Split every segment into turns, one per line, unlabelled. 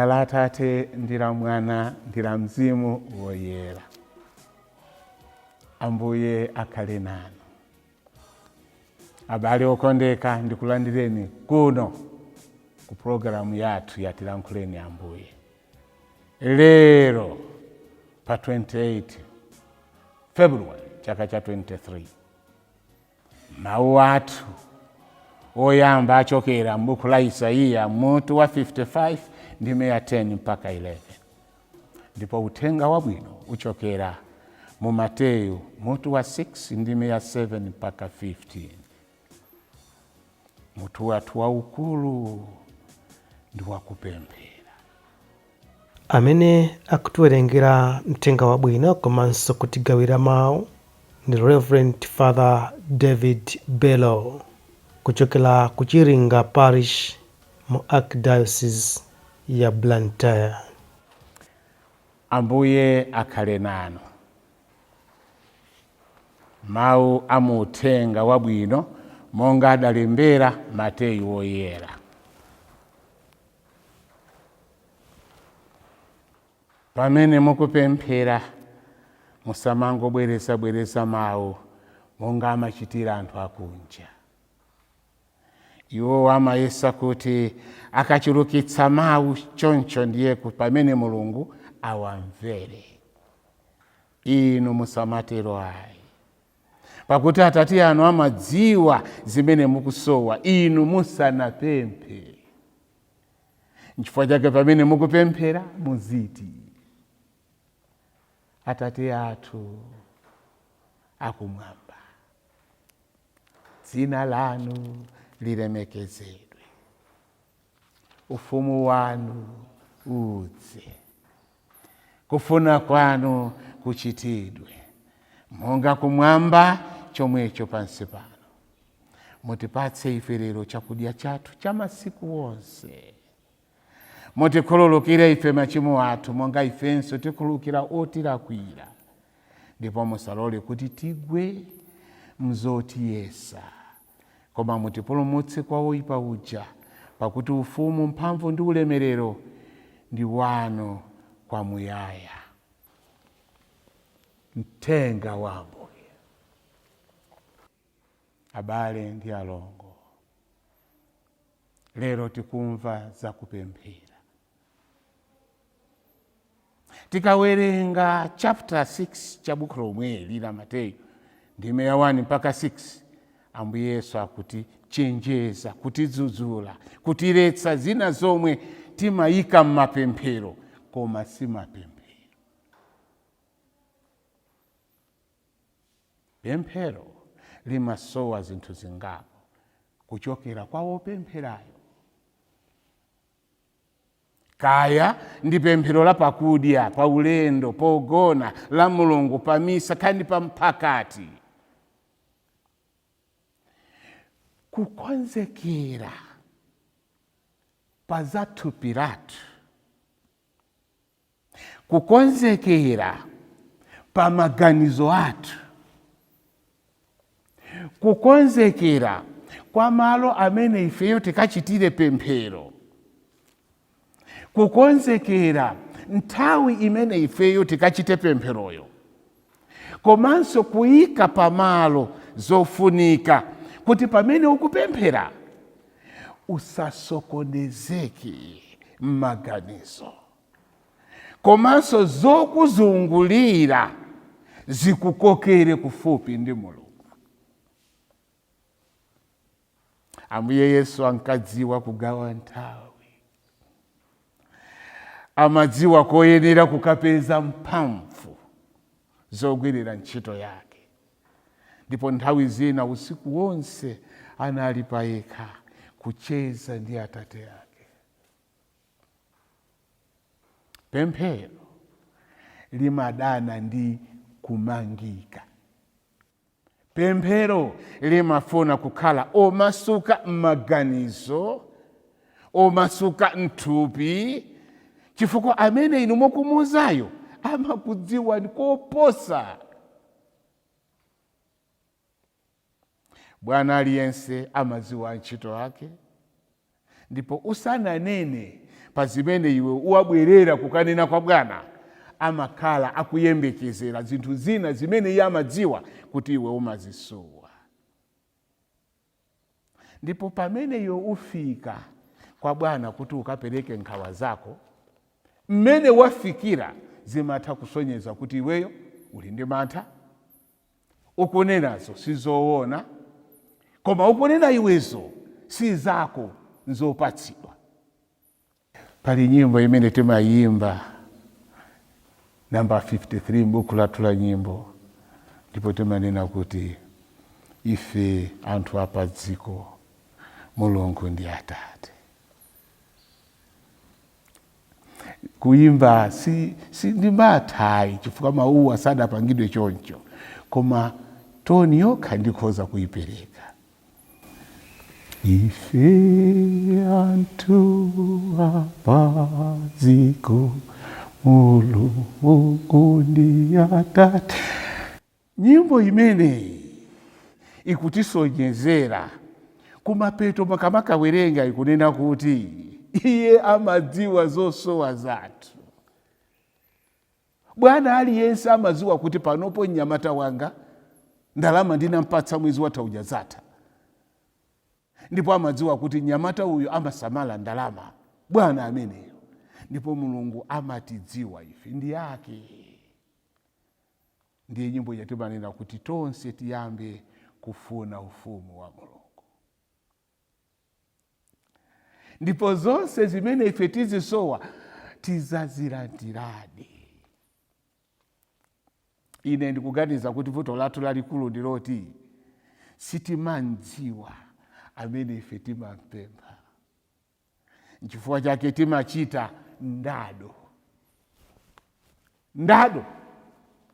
Dzina la Atate ndi la Mwana ndi la Mzimu Woyera. Ambuye akhale nanu. Abale okondeka, ndikulandireni kuno ku pulogalamu yathu ya Tilankhuleni Ambuye. Lero pa 28 February chaka cha 23. Mawu athu oyamba achokera m'buku la Isaiya mutu wa 55 ndime ya 10 mpaka 11, ndipo uthenga wabwino uchokera mu Mateyu mutu wa 6 ndime ya 7 mpaka 15. Mutu wathu waukulu ndi wakupemphera.
Amene akutiwerengera mthenga wabwino komanso kutigawira mawu ndi Reverend Father David Bello kuchokera ku Chiringa Parish mu Archdiocese ya Blantyre.
Ambuye akhale nanu. Mawu a mu Uthenga Wabwino monga adalembera Mateyu Woyera. Pamene mukupemphera, musamangobwerezabwereza mawu monga amachitira anthu akunja. Iwo amayesa kuti akachulukitsa mawu choncho ndiye pamene Mulungu awamvere. Inu musamatero ayi, pakuti Atate anu amadziwa zimene mukusowa inu musanapemphe. Nchifukwa chake pamene mukupemphera muziti, Atate athu akumwamba, dzina lanu lilemekezedwe, ufumu wanu udze, kufuna kwanu kuchitidwe, monga kumwamba chomwecho pansi pano. Mutipatse ife lero chakudya chathu cha masiku onse. Mutikhululukire ife machimo athu, monga ifenso tikhululukira otilakwira. Ndipo musalole kuti tigwe m'zotiyesa, koma mutipulumutse kwa woipa uja, pakuti ufumu, mphamvu ndi ulemerero ndi wanu kwamuyaya. Mthenga wa Ambuye. Abale ndi alongo, lero tikumva za kupemphera. Tikawerenga chapter 6 cha buku lomweli la Mateyu ndime ya 1 mpaka 6, Ambuye Yesu akutichenjeza, kutidzudzula, kutiletsa zina zomwe timayika m'mapemphero koma si mapemphero. Pemphero limasowa zinthu zingapo kuchokera kwa wopempherayo. Kaya ndi pemphero la pakudya, paulendo, pogona, la Mulungu, pa misa, kaya ndi pa mphakati. Kukonzekera pa za thupi lathu, kukonzekera pa maganizo athu, kukonzekera kwa malo amene ifeyo tikachitire pemphero, kukonzekera nthawi imene ifeyo tikachite pempheroyo, komanso kuyika pamalo zofunika kuti pamene ukupemphera usasokonezeke m'maganizo, komanso zokuzungulira zikukokere kufupi ndi Mulungu. Ambuye Yesu ankadziwa kugawa nthawi, amadziwa koyenera kukapeza mphamvu zogwirira ntchito yake, ndipo nthawi zina usiku wonse anali payekha kucheza ndi Atate ake. Pemphero limadana ndi kumangika. Pemphero limafuna kukhala omasuka m'maganizo, omasuka m'thupi, chifukwa amene inu mukumuuzayo amakudziwani koposa. Bwana aliyense amadziwa antchito ake, ndipo usananene Pa zimene iwe uwabwerera kukanena kwa bwana, amakhala akuyembekezera zinthu zina zimene iye amadziwa kuti iwe umazisowa. Ndipo pamene iwe ufika kwa bwana kuti ukapereke nkhawa zako, mmene wafikira zimatha kusonyeza kuti iweyo uli ndi mantha, ukunenazo sizoona, koma ukunena iwezo si zako, nzopatsidwa. Pali nyimbo imene timayimba, namba 53 m'buku lathu la nyimbo, ndipo timanena kuti ife anthu apa dziko, Mulungu ndi Atate. Kuyimba si ndimathayi chifukwa mawuwa sadapangidwe choncho, koma toni yokha ndikhoza kuyipereka. Ife anthu apadziko, Mulungu ndi Atate. Nyimbo imeneyi ikutisonyezera kumapeto, makamakawerenga, ikunena kuti iye amadziwa zosowa zathu. Bwana aliyense amadziwa kuti panopo mnyamata wanga ndalama ndinampatsa mwezi watha uja zatha, ndipo amadziwa kuti mnyamata uyu amasamala ndalama, bwana ameneyo. Ndipo Mulungu amatidziwa ife ndi ake. Ndiye nyimbo yatimanena kuti tonse tiyambe kufuna ufumu wa Mulungu, ndipo zonse zimene ife tizisowa tizazilandiradi. Ine ndikuganiza kuti vuto lathu lalikulu ndiloti sitimadziwa amene ife timampempha. Nchifukwa chake timachita ndado ndado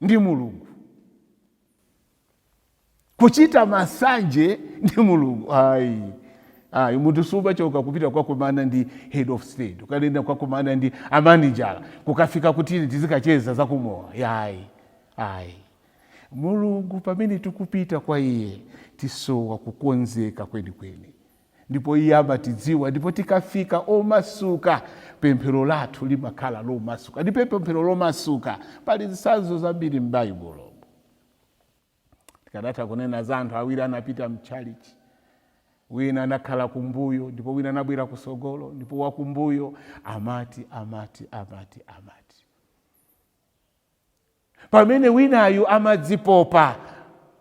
ndi Mulungu, kuchita masanje ndi Mulungu. Ayi, ayi, munthu sumachoka kupita kukakumana ndi head of state, ukanena kukakumana ndi amanijala, kukafika kuti tizikacheza zakumowa. Yayi, ayi. Mulungu pamene tikupita kwa iye tisowa kukonzeka kwenikweni, ndipo iye amatidziwa. Ndipo tikafika omasuka, pemphero lathu limakhala lomasuka. Ndipo pemphero lomasuka, pali zitsanzo zambiri m'Baibulo. Tikadatha kunena za anthu awiri anapita mtchalichi, wina anakhala kumbuyo ndipo wina anabwera kusogolo, ndipo wakumbuyo amati, amati, amati, amati, pamene winayu amadzipopa.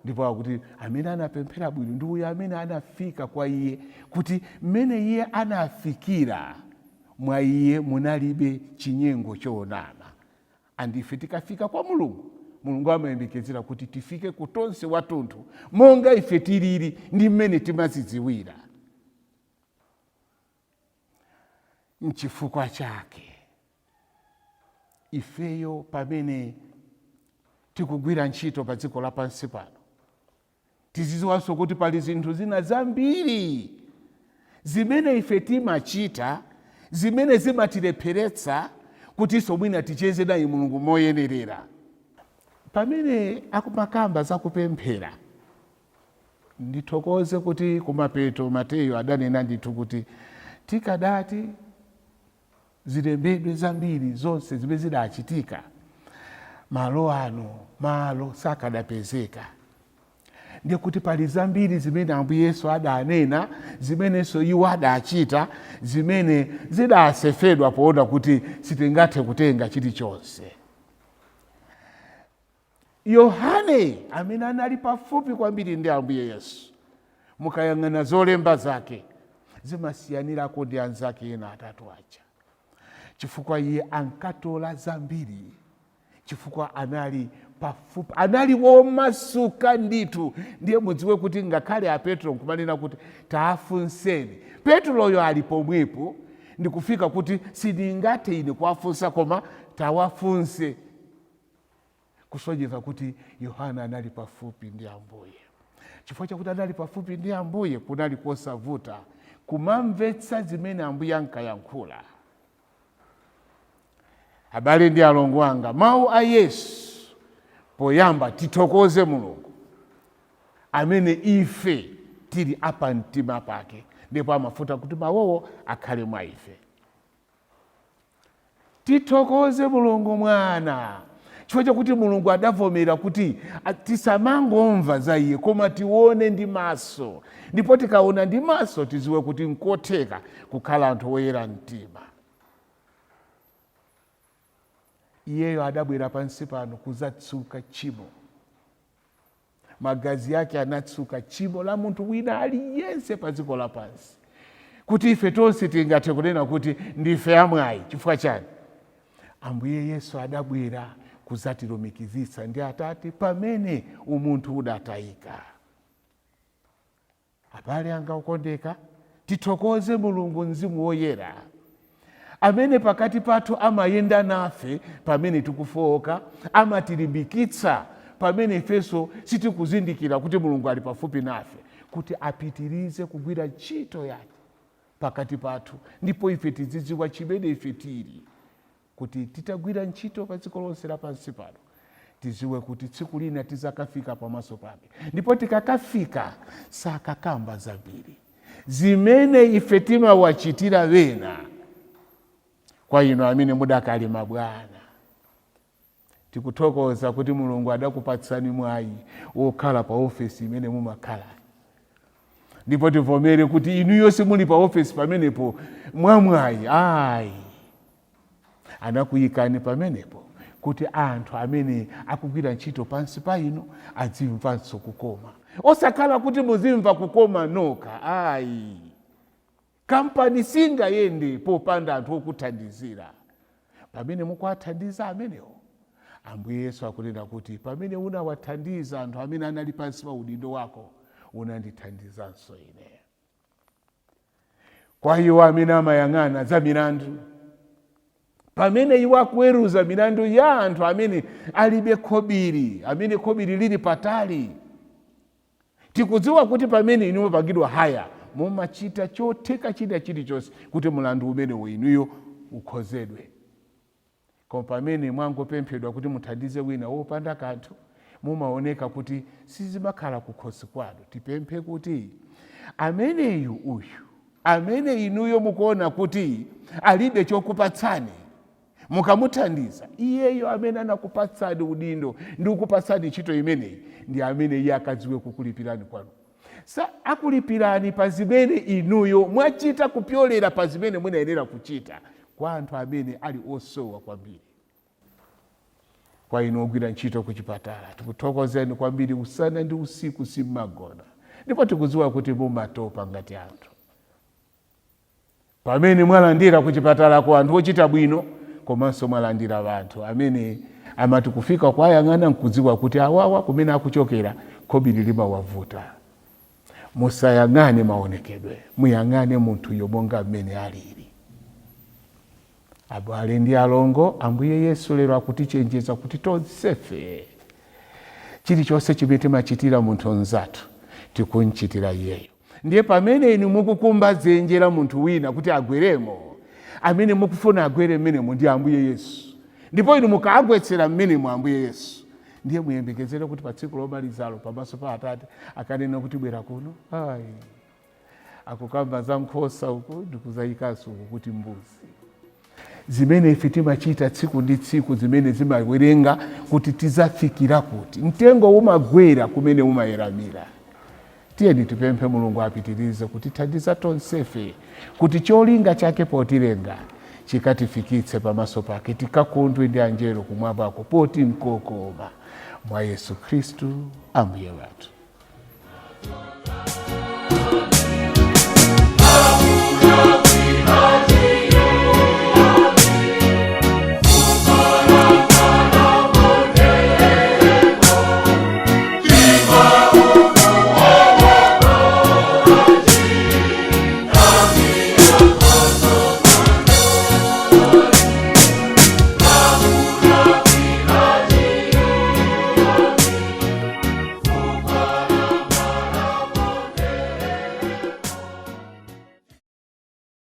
Ndipo akuti amene anapemphera bwino ndi uyo amene anafika kwa iye, kuti mmene iye anafikira, mwa iye munalibe chinyengo chonama. Andife tikafika kwa Mulungu, Mulungu amayembekezera kuti tifike kutonse wathunthu monga ife tilili ndi mmene timazidziwira. Nchifukwa chake ifeyo pamene tikugwira ntchito pa dziko lapansi pano, tizidziwanso kuti pali zinthu zina zambiri zimene ife timachita zimene zimatilepheretsa kutinso mwina ticheze naye Mulungu moyenerera. Pamene akumakamba zakupemphera, ndithokoze kuti kumapeto Mateyo adanena ndithu kuti tikadati zilembedwe zambiri zonse zimene zidachitika, malo ano malo sakadapezeka. Ndiye kuti pali zambiri zimene Ambuye Yesu adanena, zimenenso iwo adachita, zimene zidasefedwa poona kuti sitingathe kutenga chilichonse. Yohane amene anali pafupi kwambiri ndi Ambuye Yesu, mukayang'ana zolemba zake zimasiyanirako ndi anzake ena atatu aja, chifukwa iye ankatola zambiri, chifukwa anali pafupi, anali womasuka ndithu. Ndiye mudziwe kuti ngakhale a Petro nkumanena kuti taafunseni, Petroyo ali pomwepo ndikufika kuti sindingathe ine kuwafunsa, koma tawafunse, kusonyeza kuti Yohana anali pafupi ndi Ambuye. Chifukwa chakuti anali pafupi ndi Ambuye, kunali kosavuta kumamvetsa zimene Ambuye ankayankhula. Abale ndi alongo anga, mawu a Yesu, poyamba tithokoze Mulungu amene ife tili apamtima pake, ndipo amafuta kuti mawuwo akhale mwa ife. Tithokoze Mulungu Mwana chifukwa chakuti Mulungu adavomera kuti tisamangomva za iye, koma tione ndi maso, ndipo tikaona ndi maso tiziwe kuti nkotheka kukhala anthu oyera mtima. Iyeyo adabwera pansi pano kuzatsuka tchimo. Magazi ake anatsuka tchimo la munthu wina aliyense pa dziko lapansi, kuti ife tonse tingathe kunena kuti ndife amwayi. Chifukwa chani? Ambuye Yesu adabwera kuzatilumikizitsa ndi Atate pamene umunthu udatayika. Abale anga okondeka, tithokoze Mulungu Mzimu Woyera amene pakati pathu amayenda nafe pamene tikufooka, amatilimbikitsa pamene ifenso sitikuzindikira kuti Mulungu ali pafupi nafe, kuti apitirize kugwira ntchito yake pakati pathu, ndipo ife tizidziwa chimene ife tili, kuti titagwira ntchito pa dziko lonse lapansi pano, tiziwe kuti tsiku lina tizakafika pamaso pake, ndipo tikakafika sakakamba zambiri zimene ife timawachitira wena. Kwa inu amene mudakali mabwana, tikuthokoza kuti Mulungu adakupatsani mwayi wokhala pa ofesi imene mumakhala, ndipo tivomere kuti inuyo simuli pa ofesi pamenepo mwamwayi, ayi, anakuyikani pamenepo kuti anthu amene akugwira ntchito pansi pa inu adzimvanso kukoma, osakhala kuti muzimva kukoma nokha, ayi. Kampani singayende popanda anthu okuthandizira. Pamene mukuwathandiza amenewo, Ambuye Yesu akunena kuti pamene unawathandiza anthu amene anali pansi pa udindo wako, unandithandizanso ine. Kwa iwo amene amayang'ana za milandu, pamene iwo akuweruza milandu ya anthu amene alibe khobiri, amene khobiri lili patali, tikudziwa kuti pamene inu mupangidwa haya, mumachita chotheka china chilichonse kuti mlandu umenewo inuyo ukhozedwe. Koma pamene mwangopemphedwa kuti muthandize wina wopanda kanthu, mumaoneka kuti sizimakhala kukhosi kwanu. Tipemphe kuti ameneyu uyu amene inuyo mukuona kuti alibe chokupatsani, mukamuthandiza iyeyo amene anakupatsani udindo ndi kukupatsani ntchito imeneyi, ndi amene iye akadziwe kukulipirani kwanu. Sa akulipirani pa zimene inuyo mwachita kupyolera pa zimene munayenera kuchita kwa anthu amene ali osowa kwambiri. Kwa inu ogwira ntchito kuchipatala, tikuthokozeni kwambiri. Usana ndi usiku simmagona, ndipo tikudziwa kuti mumatopa ngati anthu. Pamene mwalandira kuchipatalako anthu ochita bwino, komanso mwalandira anthu amene amati kufika kwayang'ana nkudziwa kuti awawa kumene akuchokera khobiri limawavuta, musayang'ane maonekedwe, muyang'ane munthuyo monga mmene alili. Abale ndi alongo, Ambuye Yesu lero akutichenjeza kuti tonsefe chilichonse chimene timachitira munthu mnzathu, tikumchitira iyeyo. Ndiye pamene inu mukukumba dzenje la munthu wina kuti agweremo, amene mukufuna agwere mmenemo ndi Ambuye Yesu, ndipo inu mukaagwetsera mmenemo Ambuye Yesu, ndiye muyembekezere kuti pa tsiku lomalizalo pamaso pa Atate akanena kuti bwera kuno? Ayi, akukamba za nkhosa uku ndikuzayikanso uku kuti mbuzi. Zimene ife timachita tsiku ndi tsiku, zimene zimawerenga kuti tizafikira kuti mtengo umagwera kumene umayeramira. Tiyeni tipemphe Mulungu apitirize kutithandiza tonsefe kuti cholinga chake potilenga chikatifikitse pamaso pake, tikakondwe ndi anjelo kumwambako poti nkokoma, mwa Yesu Khristu Ambuye wathu.